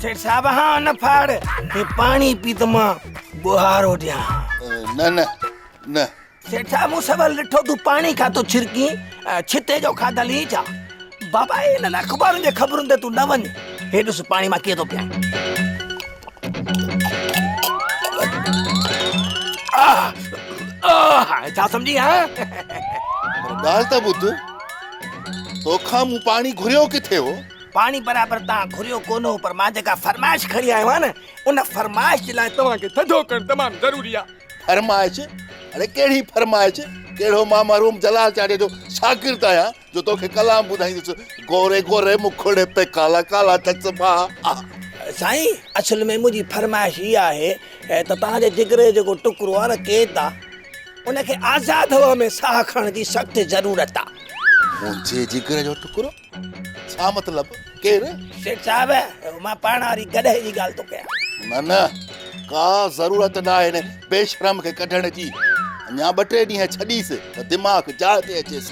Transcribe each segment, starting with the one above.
سيٺ صاحب ها نه ڦاڙ، هي پاڻي پي ته مان ٻوهارو ڏيان. نه نه نه. سيٺ صاحب مون سول ڏٺو تون پاڻي کان ٿو ڇرڪين، ڇتي جو کاڌل هين ڇا؟ بابا انهن اخبارن جي خبرن تي تون نه وڃ، هي ڏس پاڻي مان ڪيئن ٿو پيان. ڇا سمجهي ها؟ پر ڳالهه ته ٻڌ، توکان مون پاڻي گهريو ڪٿي هو؟ پاڻي برابر توهان گهريو ڪونه هو، پر مان جيڪا فرمائش کڻي آيو آهيان نه، ان فرمائش جي لاء توهان کي ٿڌو ڪرڻ تمام ضروري آهي. فرمائش؟ اڙي ڪهڙي فرمائش؟ ڪهڙو مان مرحوم جلال چانڊيي جو شاگرد آهيان جو توکي ڪلام ٻڌائيندس، گوري گوري مکڙي پي ڪالا ڪالا چشما. سائين اصل ۾ منهنجي فرمائش اها آهي ته توهان جي جگر جو جيڪو ٽڪرو آهي نه قيد آ، ان کي آزاد هوا ۾ ساهه کڻڻ جي سخت ضرورت آ. منهنجي جگر جو ٽڪرو؟ ڇا مطلب؟ ڪير؟ سيٺ صاحب، مان پاڻ واري گڏهه جي ڳالهه ٿو ڪيان. نه نه، ڪا ضرورت ناهي هن بي شرم کي ڪڍڻ جي. اڃا ٻه ٽي ڏينهن ڇڏيس ته دماغ جاء تي اچيس.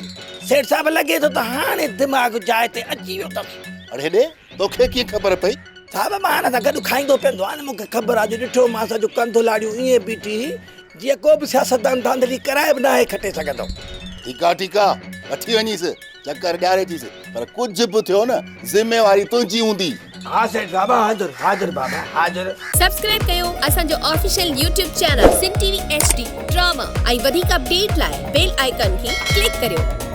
سيٺ صاحب، لڳي ٿو ته هاڻي دماغ جاء تي اچي ويو اٿس. اڙي هيڏي، توکي ڪيئن خبر پئي؟ صاحب، مان هن سان گڏ کائيندو پيئندو آهيان، مون کي خبر آهي جو ڏٺو مانس جو ڪنڌ لاڙيون ائين بيٺي هئي، جيئن ڪو به سياستدان ڌانڌلي ڪرائي به ناهي کٽي سگهندو. ٺيڪ آ ٺيڪ آ وٺي وڃيس چڪر ڏياري اچيس پر ڪجهه به ٿيو نه ذميواري تنهنجي هوندي. ها سيٺ صاحب حاضر حاضر بابا حاضر. سبسڪرائب ڪيو اسان جو official YouTube channel Sindh T V H D drama ۽ وڌيڪ اپڊيٽ لاء بيل آئيڪان کي ڪلڪ ڪريو.